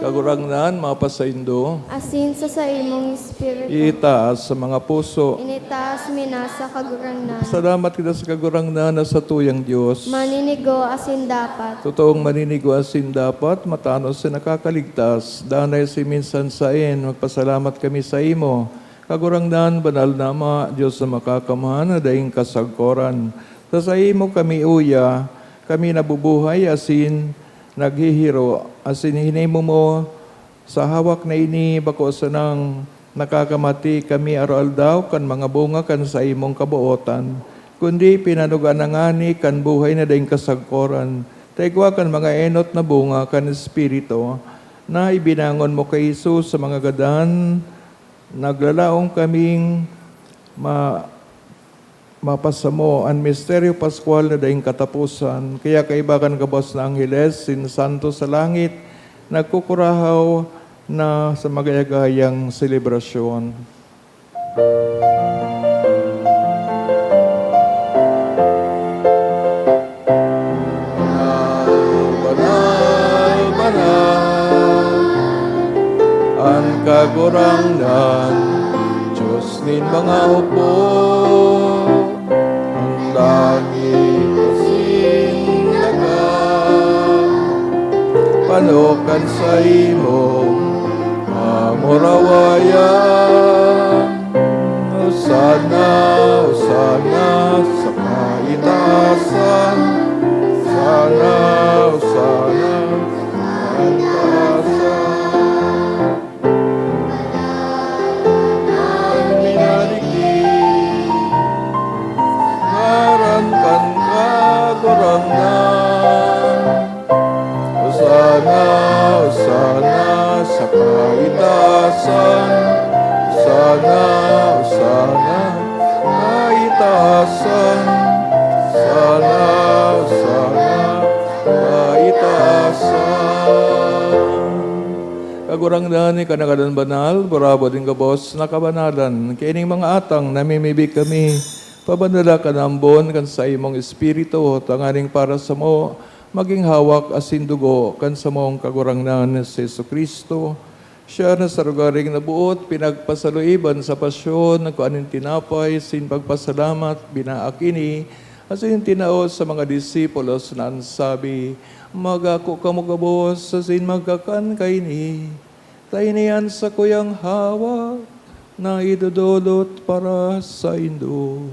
Kagurangnan, mapasaindo. Asin sa saimong espiritu. Itaas sa mga puso. Initaas mi na sa Kagurangnan. Salamat kita sa Kagurangnan na satuyang Dios. Maninigo asin dapat. Totoong maninigo asin dapat, matanos sa nakakaligtas. Danay si minsan saen, magpasalamat kami saimo. Kagurangnan, banal na Ama, Dios na makakamhan, na daing kasagkoran. Sa saimo kami uya, kami nabubuhay asin naghihiro, asin hinimo mo sa hawak na ini, bako sanang nakakamati kami aroaldaw kan mga bunga kan saimong kabootan, kundi pinanuga na ngani kan buhay na daing kasagkoran. Ta igwa kan mga enot na bunga kan Espiritu na ibinangon mo ki Jesus sa mga gadan, naglalaom kaming ma-, mapasamo an misteryo paskwal na daing kataposan. Kaya kaiba kan gabos na angheles, sin santo sa langit, nagkukurahaw na sa magayagayang selebrasyon. Banal, banal, banal, an Kagurangnan, Dios nin mga hukbo. An langit asin daga, pano kan saimong kamurawayan. Hosanna, Hosanna sa kaitaasan. Hosanna, Hosanna sa kaitaasan. An minadigdi sa ngaran kan Kagurangnan. Hosanna, Hosanna sa kaitaasan. Hosanna, Hosanna sa kaitaasan. Hosanna, Hosanna sa kaitaasan. Kagurangnan, ika na gadan banal, burabod nin gabos na kabanalan. Kaining mga atang namimibi kami, pabanala kan ambon kan saimong Espiritu, tanganing para samo magin hawak asin dugo kan samong Kagurangnan na si Jesu-Cristo. Siya na sa lugaring naboot, pinagpasaluiban sa pasyon, nagkua nin tinapay, sin pagpasalamat, binaak ini, asin tinao sa mga disipulos na an sabi, "Magako kamo gabos asin magkakan kaini, ta ini an sakuyang hawak na idodolot para saindo."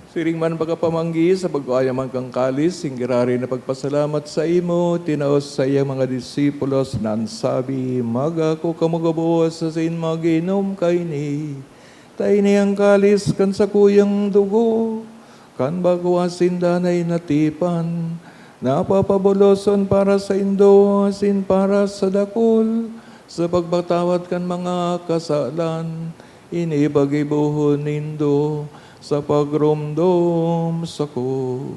Siring man pagkapamanggi, sa pagkua niya man kan kalis, singgiraray na pagpasalamat saimo, tinao sa iyang mga disipulos na an sabi, "Magako kamo gabos asin mag-inom kaini, ta ini an kalis kan sakuyang dugo, kan bago asin danay na tipan, na papabuloson para saindo asin para sa dakul, sa pagpatawad kan mga kasalan. Ini paggibohon nindo sa pagromdom sako."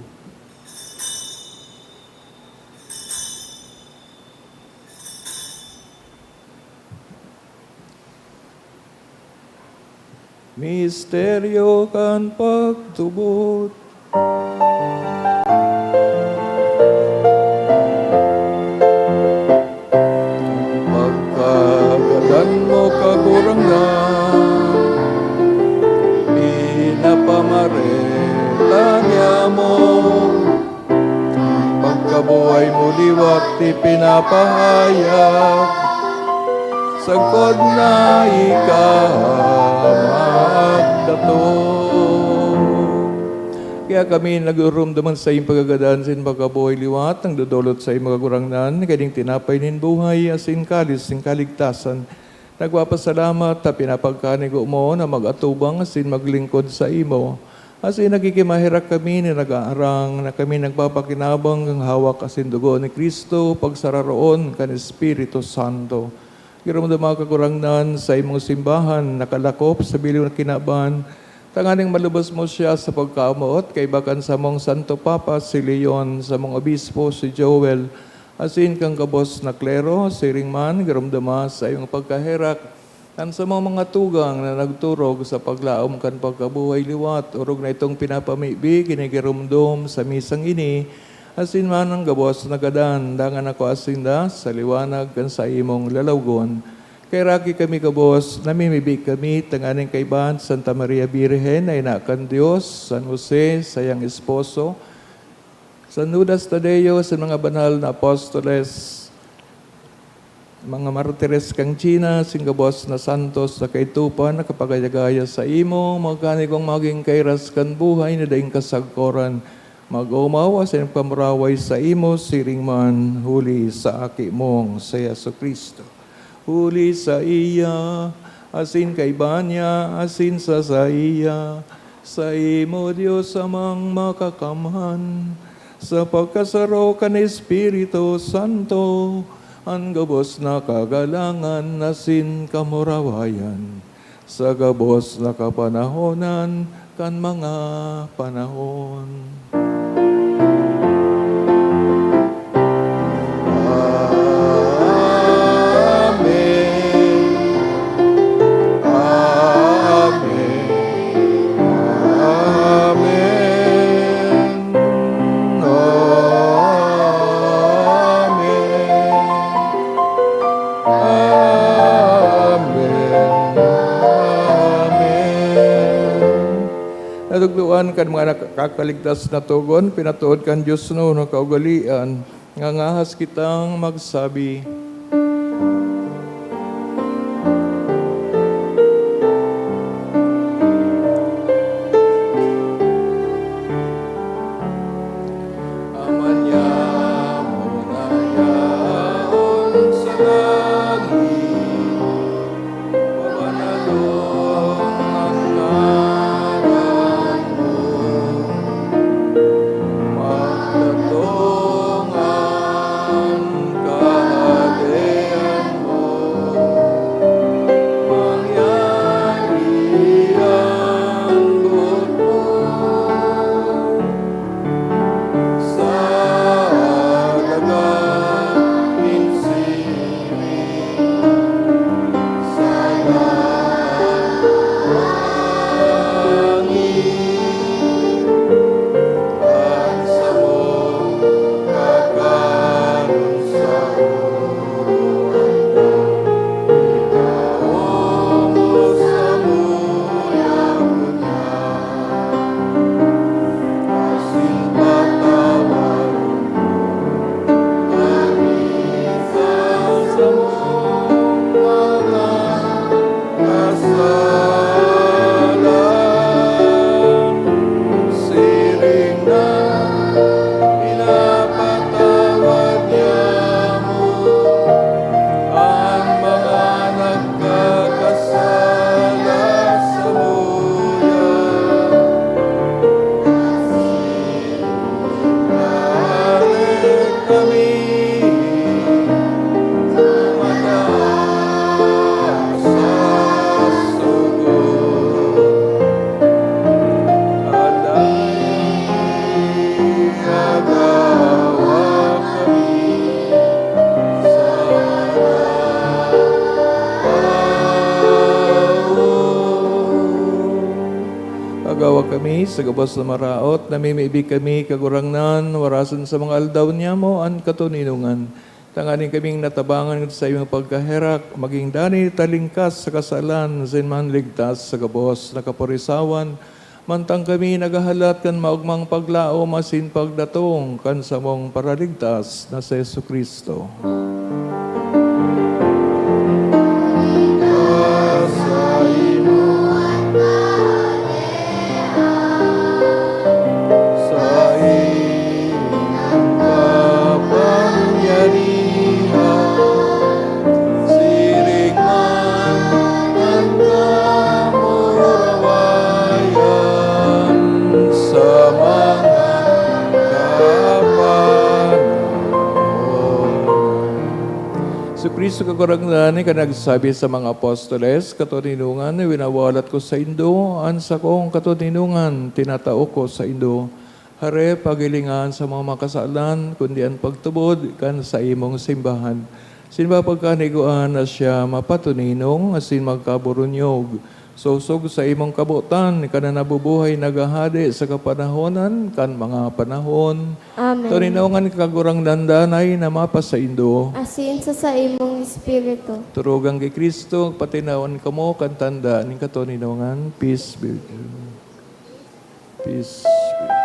Misteryo kan pagtubod. Pagkagadan mo, Kagurangnan, pinapamareta niamo. Pagkabuhay mo liwat ipinapahayag, sagkod na ika magdatong. Kaya kami nagdodoromdom kan saiyang pagkagadan, saiyang pagkabuhay liwat, nagdodolot saimo, Kagurangnan, kaining tinapay nin buhay, asin kalis nin kaligtasan. Nagpapasalamat ta pinapagkanigo mo na mag-atubang asin maglingkod saimo, asin nagkikimaherak kami na nag-aarang na kami nagpapakinabang kan hawak asin dugo ni Cristo, pagsararoon kan Espiritu Santo. Giromdoma, Kagurangnan, saimong simbahan nakalakop sa bilog na kinaban, tanganing malubos mo siya sa pagkamoot, kaiba kan samong Santo Papa, si Leon, samong Obispo, si Joel, asin kan gabos na klero. Siring man, giromdoma saimong pagkaherak an samong mga tugang na nagturog sa paglaom kan pagkabuhay liwat, orog na itong pinapamibi, ginigiromdom sa misang ini, asin man an gabos na gadan, dangan nakua sinda sa liwanag kan saimong lalawgon. Kaheraki kami gabos, namimibi kami tanganing kaibahan Santa Maria Birhen na ina kan Dios, San Jose, saiyang esposo, San Judas Tadeo, sa mga banal na apostoles, mga martires kan China, sin gabos na santos na kaitupan, nakapagayagaya saimo, magkanigong magin kairas kan buhay na daing kasagkoran, mag-omaw asin magpamuraway saimo, siring man huli sa Aki mong si Jesu-Cristo. Huli saiya, asin kaiba niya, asin sa saiya, saimo, Dios Amang Makakamhan, sa pagkasaro kan Espiritu Santo, an gabos na kagalangan asin kamurawayan, sa gabos na kapanahonan kan mga panahon. Amen. Amen. Amen. Amen. Amen. Natukdoan kan mga nakakaligtas na togon, pinatuod kan Dios na kaugalean, ngangahas kitang magsabi. Ama niamo na yaon sa langit, pabanalon an ngaran mo, magdatong an kahadean mo, mangyari an boot mo sa daga nin siring sa langit. An samong kakanon sa uroan, igwa mo samuya ngunyan, asin patawaron mo kami sa samong mga kasalan, siring na pinapatawad niamo an mga nagkakasala samuya. Balik kami mataas sa sugo. Alay, agawa kami sa maraot. Agawa kami sa gabos na maraot, namimibi kami, Kagurangnan, warason sa mga aldaw niyamo an katoninongan. Tanganing kaming natabangan sa imong pagkaherak, magin danay talingkas sa kasalan, asin manligtas sa gabos na kaporisawan, mantang kami naghahalat kan maogmang paglaom asin pagdatong kan samong Paraligtas na si Jesu-Cristo. Saimo an kahadean, saimo an kapangyarihan, siring man an kamurawayan sa mga kapanahon. Jesu-Cristo, Kagurangnan, ika nagsabi sa mga apostoles, "Katoninongan winawalat ko saindo, an sakong katoninongan tinatao ko saindo." Harep, paghilinga an samong mga kasalan, kundi an pagtubod kan saimong simbahan. Asin pagkaigwa na siya mapatoninong asin magkaburunyog, sosog sa imong kabotan, ika na nabubuhay, naghahade sa kapanahonan kan mga panahon. Amen. Toninongan ka, Kagurangnan, danay na mapasaindo. Asin sa saimong espiritu. Turugang ki Cristo, patinawon kamo kan tanda nin katoninongan. Peace be with you. Peace be with you.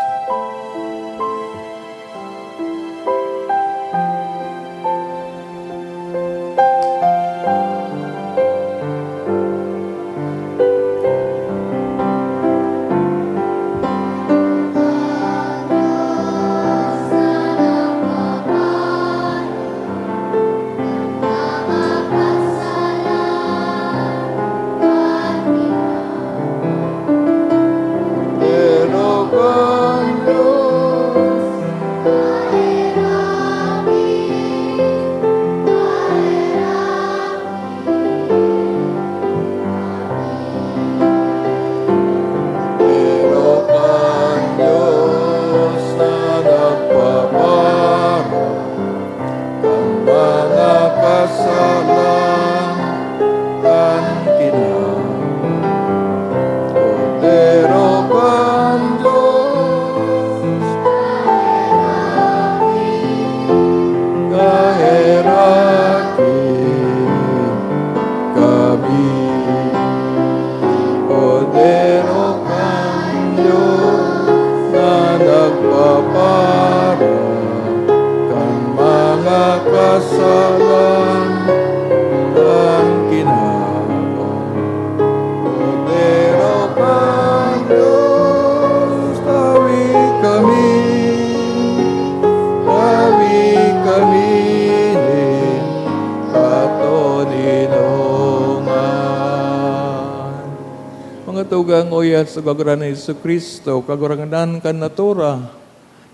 Tugang uyas sa Kagurangnan Jesu-Cristo, Kagurangnan kan natura,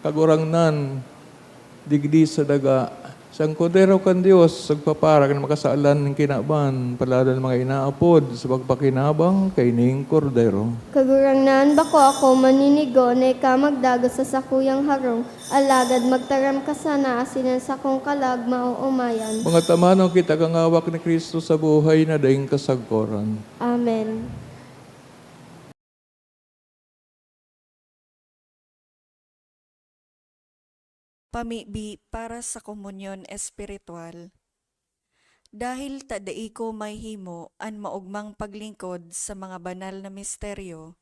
Kagurangnan digdi sa daga, siyang Kordero kan Dios, nagpapara kan makasalan nin kinaban, paladan mga inaapod sa pagpakinabang kaining Kordero. Kagurangnan, bako ako maninigo na ika magdagos sa sakuyang harong, alagad magtaram ka sana asin an sakong kalag maoomayan. Mga taman, kita kan ngawak ni Cristo sa buhay na daing kasagkoran. Amen. Pamibi para sa komunyon espiritual. Dahil ta dai ko mahihimo an maogmang paglingkod sa mga banal na misteryo,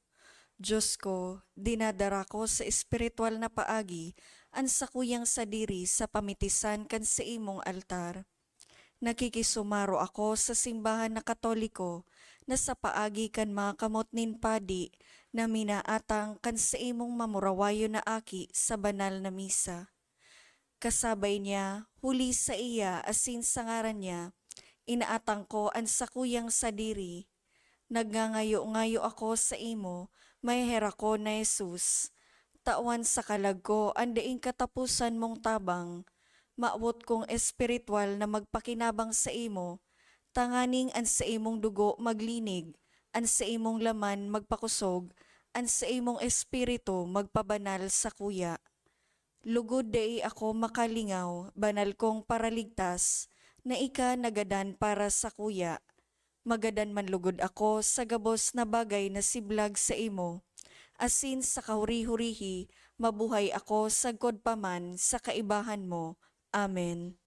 Dios ko, dinadara ko sa espiritual na paagi an sakuyang sadiri sa pamitisan kan saimong altar. Nakikisumaro ako sa simbahan na Katoliko na sa paagi kan mga kamot nin padi na minaatang kan saimong mamurawayon na aki sa banal na misa. Kasabay niya, huli saiya asin sa ngaran niya, inaatang ko an sakuyang sadiri. Nagngangayo-ngayo ako saimo, maheherakon na Jesus, tawan sa kalag ko an daing kataposan mong tabang. Mawot kong espiritual na magpakinabang saimo, tanganing an saimong dugo maglinig, an saimong laman magpakosog, an saimong espiritu magpabanal sakuya. Lugod dai ako makalingaw, banal kong Paraligtas, na ika nagadan para sakuya. Magadan man lugod ako sa gabos na bagay na siblag saimo, asin sa kahuri-hurihi mabuhay ako sagkod pa man sa kaibahan mo. Amen.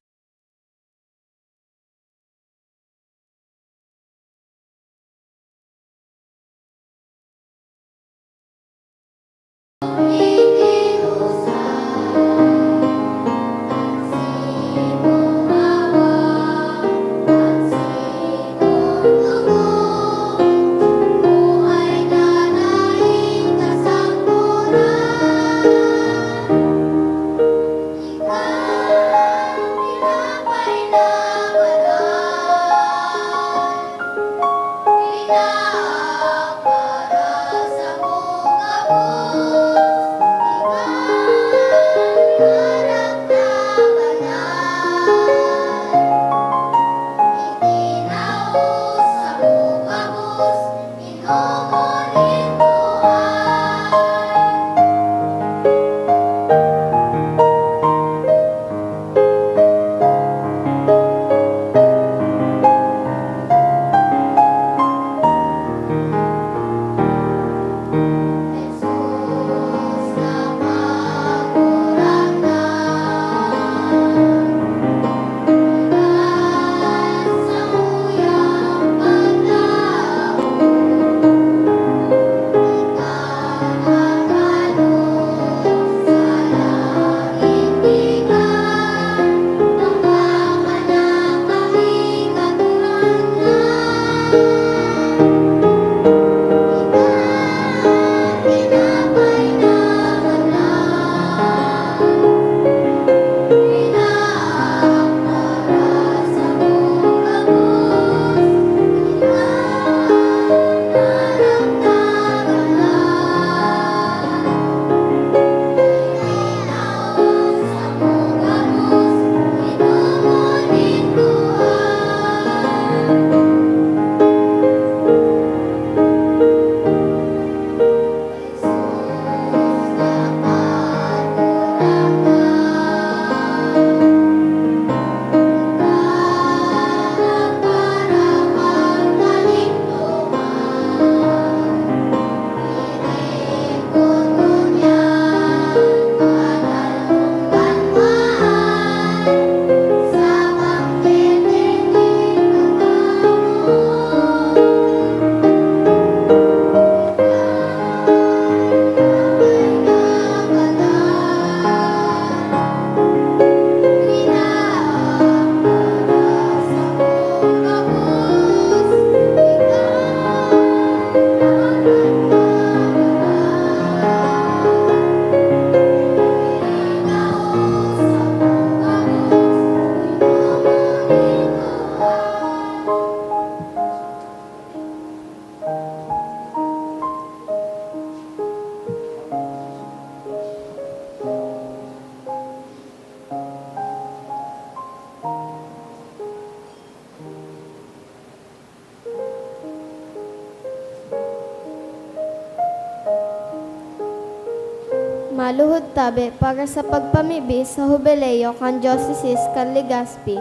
Maluhod tabi para sa pagpamibi sa Hubileo kan Dioceses kan Legazpi.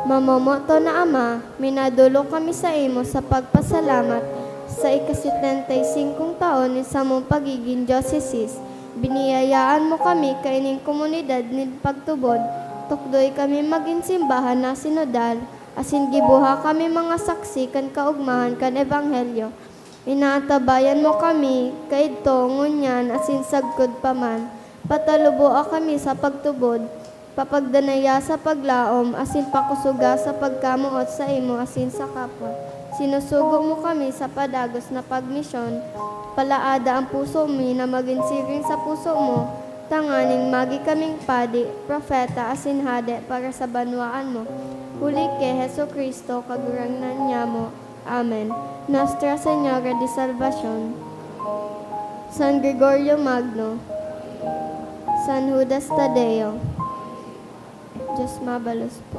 Mamomoton na Ama, minadolok kami saimo sa pagpasalamat sa ika-setenta y singkong taon nin samong pagigin dioceses. Biniyayaan mo kami kaining komunidad nin pagtubod. Tukdoy kami magin simbahan na sinodal, asin gibuha kami mga saksi kan kaogmahan kan Ebanghelyo. Inaantabayan mo kami kaidto, ngunyan asin sagkod pa man. Pataluboa kami sa pagtubod, papagdanaya sa paglaom, asin pakosoga sa pagkamoot saimo asin sa kapwa. Sinusugo mo kami sa padagos na pagmisyon. Palaada an puso mi na magin siring sa puso mo, tanganing magi kaming padi, propeta, asin hade para sa banwaan mo. Huli ki Jesu-Cristo, Kagurangnan nyamo. Amen. Nuestra Señora de Salvacion, San Gregorio Magno, San Judas Tadeo, Diyos mabalos po.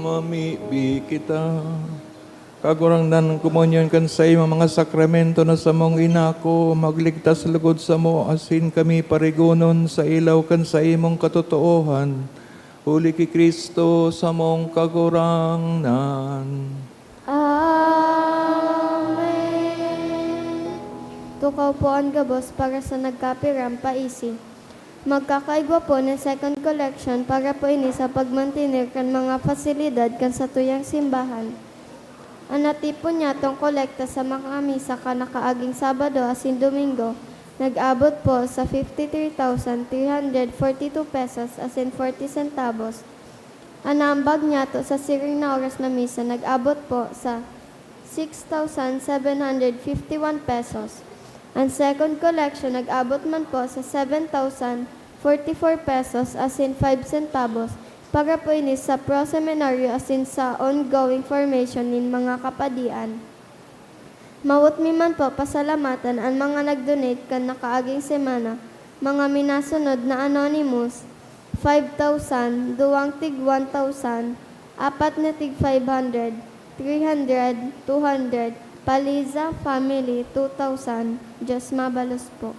Mamibi kita. Kagurangnan, komunyon kan saimong mga sakramento na samong inako, magligtas logod samo asin kami parigonon sa ilaw kan saimong katotoohan, huli ki Cristo samong Kagurangnan. Amen. Tukaw po an gabos para sa nagkapirang paisi. Magkakaigwa po nin second collection para po ini sa pagmantener kan mga pasilidad kan satuyang simbahan. An natipon nyatong kolekta sa mga misa kan nakaaging Sabado asin Domingo nag-abot po sa fifty three thousand three hundred forty two pesos asin forty centavos. An naambag nyato sa siring na oras na misa nag-abot po sa six thousand seven hundred fifty one pesos. An second collection nag-abot man po sa seven thousand forty four pesos asin five centavos para po ini sa pro-seminaryo asin sa ongoing formation nin mga kapadian. Mawot mi man po pasalamatan an mga nag-donate kan nakaaging semana, mga minasunod na anonymous, five thousand, duwang tig one thousand, apat na tig five hundred, three hundred, two hundred, Paliza family, two thousand, Diyos mabalos po.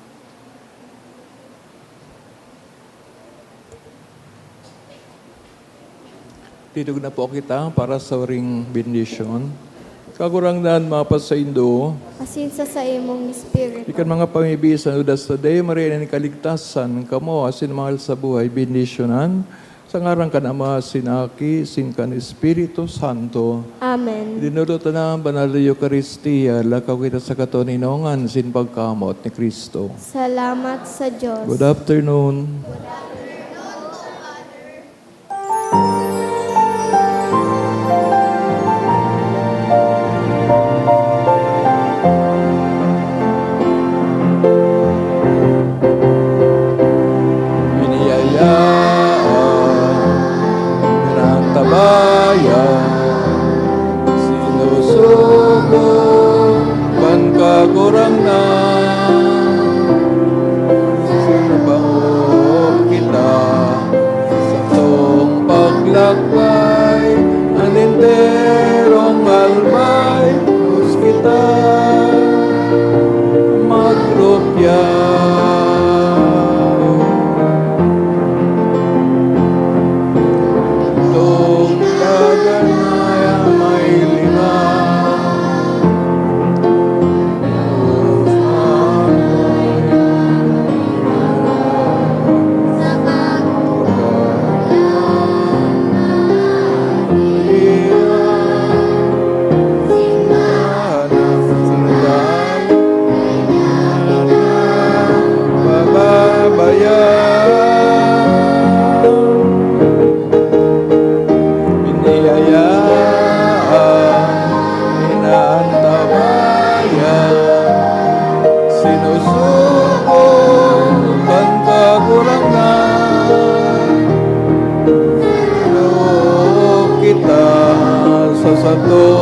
Tidog na po kita para sa uring bendisyon. Kagurangnan mapasaindo. Asin sa saimong espiritu. Ikan mga pamibi sa San Judas Tadeo, Maria nin kaligtasan, kamo asin mahal sa buhay, bendisyonan. Sa ngaran kan Ama, sin Aki, sin kan Espiritu Santo. Amen. Dinulot na ang Banal na Eukaristia, lakaw kita sa katoninongan sin pagkamot ni Cristo. Salamat sa Diyos. Good afternoon. Biniyayaan, pinaantabayan, sinusugo kan Kagurangnan. Sa nabangon kita, sa satong paglakbay, an enterong almay, hus kita magrupya. Tong kaganaya may lima. Biniyayaan, inaantabayan, sinusugo kan Kagurangnan. Ano kita sa sato